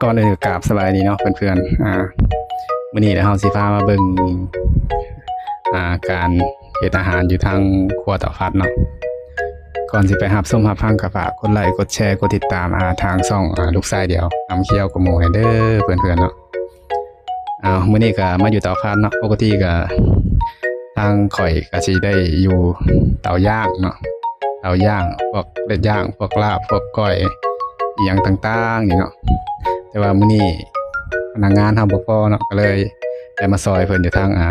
ກ່ອນອື່ນກໍກາບສະບາຍດີເນາະເພື່ອນໆ ອ່າ ມື້ນີ້ເຮົາຊິພາມາເບິ່ງ ອ່າ ການເຮັດອາຫານຢູ່ທາງຄົວເຕົາຟາດເນາະ. ກ່ອນຊິໄປຮັບຊົມຮັບຟັງ ກໍຝາກກົດໄລ ກົດແຊ ກົດຕິດຕາມ ອ່າ ທາງຊ່ອງ ອ່າ ລູກຊາຍດຽວ ອຳຂຽວກວ່າໝູ່ໃຫ້ເດີເພື່ອນໆເນາະ. ອ້າວ ມື້ນີ້ກໍມາຢູ່ເຕົາຟາດເນາະ. ປົກກະຕິກໍ ທາງຂ້ອຍກໍຊິໄດ້ຢູ່ເຕົາຍ່າງເນາະ, ເຕົາຍ່າງ ພວກເລັດຍ່າງ ພວກລາບ ພວກກ້ອຍ ອີ່ຫຍັງຕ່າງໆນີ້ເນາະ. ແຕ່ວ່າມື້ນີ້ພະນັກງານເຮົາບໍ່ພໍເນາະ ກໍເລີຍໄດ້ມາຊ່ອຍເພິ່ນຢູ່ທາງ ອ່າ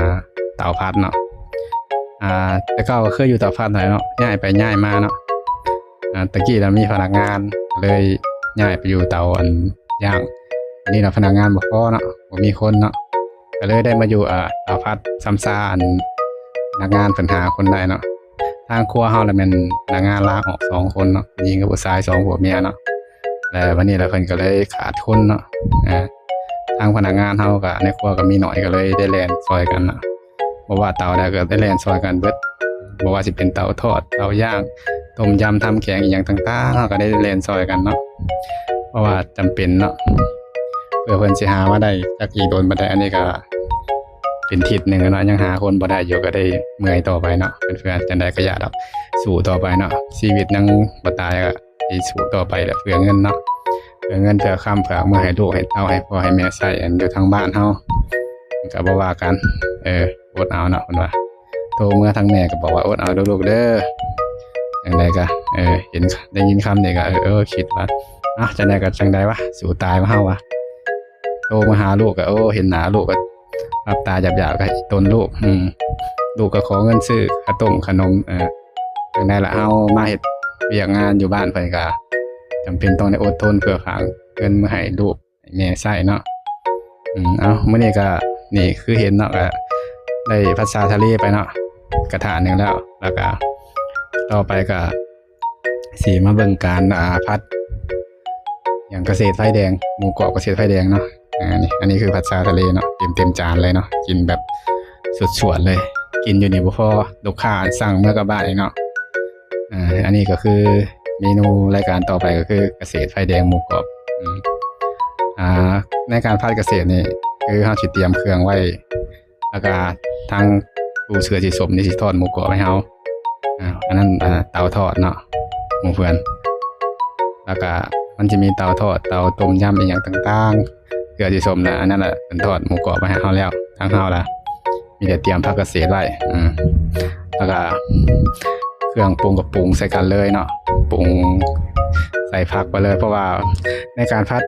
ເຕົາຟາດເນາະ. ອ່າ ແຕ່ເກົ່າກໍເຄີຍຢູ່ເຕົາຟາດຫັ້ນແຫຼະເນາະ, ຍ້າຍໄປຍ້າຍມາເນາະ. ອ່າ ແຕ່ກີ້ລະມີພະນັກງານ ກໍເລີຍຍ້າຍໄປຢູ່ເຕົາອັນຍ່າງ. ອັນນີ້ລະພະນັກງານບໍ່ພໍເນາະ, ບໍ່ມີຄົນເນາະ, ກໍເລີຍໄດ້ມາຢູ່ ອ່າ ເຕົາຟາດຊຳຊາ ອັນພະນັກງານເພິ່ນຫາຄົນໄດ້ເນາະ. ທາງຄົວເຮົາລະແມ່ນພະນັກງານລາອອກສອງຄົນເນາະ, ຜູ້ຍິງກັບຜູ້ຊາຍ ສອງຜົວເມຍເນາະ. ແລະ ບັດນີ້ລະເພິ່ນກໍເລີຍຂາດຄົນເນາະ. ອ່າ ທາງພະນັກງານເຮົາກໍໃນຄົວກໍມີໜ້ອຍ ກໍເລີຍໄດ້ແລ່ນຊ່ອຍກັນເນາະ. ບໍ່ວ່າເຕົາໃດກໍໄດ້ແລ່ນຊ່ອຍກັນເບິດ, ບໍ່ວ່າຊິເປັນເຕົາທອດ ເຕົາຍ່າງ ຕົ້ມຢຳ ທຳແກງ ອີ່ຫຍັງຕ່າງໆ ເຮົາກໍໄດ້ແລ່ນຊ່ອຍກັນເນາະ, ເພາະວ່າຈຳເປັນເນາະ. ເພື່ອເພິ່ນຊິຫາມາໄດ້ຈັກອີກດົນປານໃດ, ອັນນີ້ກໍເປັນທິດໜຶ່ງແລ້ວເນາະ, ຍັງຫາຄົນບໍ່ໄດ້ຢູ່ ກໍໄດ້ເມື່ອຍຕໍ່ໄປເນາະ. ເພື່ອນໆ ຈັ່ງໃດກໍຢ່າດອກ, ສູ້ຕໍ່ໄປເນາະ, ຊີວິດຍັງບໍ່ຕາຍ ກໍຊິສູ້ຕໍ່ໄປແຫຼະ ເພື່ອເງິນເນາະ, ເພື່ອເງິນ ເພື່ອຄຳ ເພື່ອເອົາເມືອໃຫ້ລູກໃຫ້ເຕົ້າ ໃຫ້ພໍ່ໃຫ້ແມ່ໃຊ້ ອັນຢູ່ທາງບ້ານເຮົາ ກໍບໍ່ວ່າກັນ. ເອີ ອົດເອົາເນາະ ເພິ່ນວ່າ. ໂທເມືອທາງແມ່ກໍບອກວ່າ ອົດເອົາເດີລູກເດີ. ຈັ່ງໃດກໍ ເອີ ເຫັນ ໄດ້ຍິນຄຳນີ້ກໍ ເອີ ເອີ ຄິດວ່າ ເອົ້າ ຈັ່ງໃດກໍຈັ່ງໃດວະ, ສູ້ຕາຍວະເຮົາວະ. ໂທມາຫາລູກກໍ ໂອ້ ເຫັນໜ້າລູກກໍ ຫຼັບຕາຢາບໆ ກໍຕົນລູກ. ອືມ ລູກກໍຂໍເງິນຊື້ຂະຕົ້ມຂະໜົມ. ເອີ ຈັ່ງໃດລະ ເຮົາມາເຮັດວຽກງານຢູ່ບ້ານເພິ່ນກໍ ຈຳເປັນຕ້ອງໄດ້ອົດທົນ ເພື່ອຫາເງິນມາໃຫ້ລູກ ໃຫ້ແມ່ໃຊ້ເນາະ. ອືມ ເອົ້າ ມື້ນີ້ກໍ ນີ້ຄືເຫັນເນາະ, ກໍໄດ້ຜັດຊາທະເລໄປເນາະ ກະທະໜຶ່ງແລ້ວ. ແລ້ວກໍຕໍ່ໄປກໍຊິມາເບິ່ງການ ອ່າ ຜັດຫຍັງ ກະເສດໄຟແດງ ໝູກອບກະເສດໄຟແດງເນາະ. ອ່າ ນີ້ ອັນນີ້ຄືຜັດຊາທະເລເນາະ, ເຕັມ ເຕັມຈານເລີຍເນາະ, ກິນແບບສວດໆເລີຍ. ກິນຢູ່ນີ້ບໍ່ພໍ, ລູກຄ້າສັ່ງເມືອກັບບ້ານອີກເນາະ. ອ່າ ອັນນີ້ກໍຄືເມນູລາຍການຕໍ່ໄປ ກໍຄືກະເສດໄຟແດງໝູກອບ. ອືມ ອ່າ ໃນການຜັດກະເສດນີ້ ຄືເຮົາຊິຕຽມເຄື່ອງໄວ້ ແລ້ວກະທາງຕູ້ເສືອສີສົ້ມນີ້ຊິທອດໝູກອບໃຫ້ເຮົາ. ອ່າ ອັນນັ້ນ ອ່າ ເຕົາທອດເນາະໝູ່ເພື່ອນ, ແລ້ວກະມັນຈະມີເຕົາທອດ ເຕົາຕົ້ມຢຳ ອີ່ຫຍັງຕ່າງໆ. ເສືອສີສົ້ມນະ ອັນນັ້ນລະເພິ່ນທອດໝູກອບໄວ້ໃຫ້ເຮົາແລ້ວ, ທາງເຮົາລະມີແຕ່ຕຽມຜັກກະເສດໄວ້. ອືມ ແລ້ວກະເຄື່ອງປຸງກໍປຸງໃສ່ກັນເລີຍເນາະ, ປຸງໃສ່ຜັກໄປເລີຍ, ເພາະວ່າໃນການຜັດ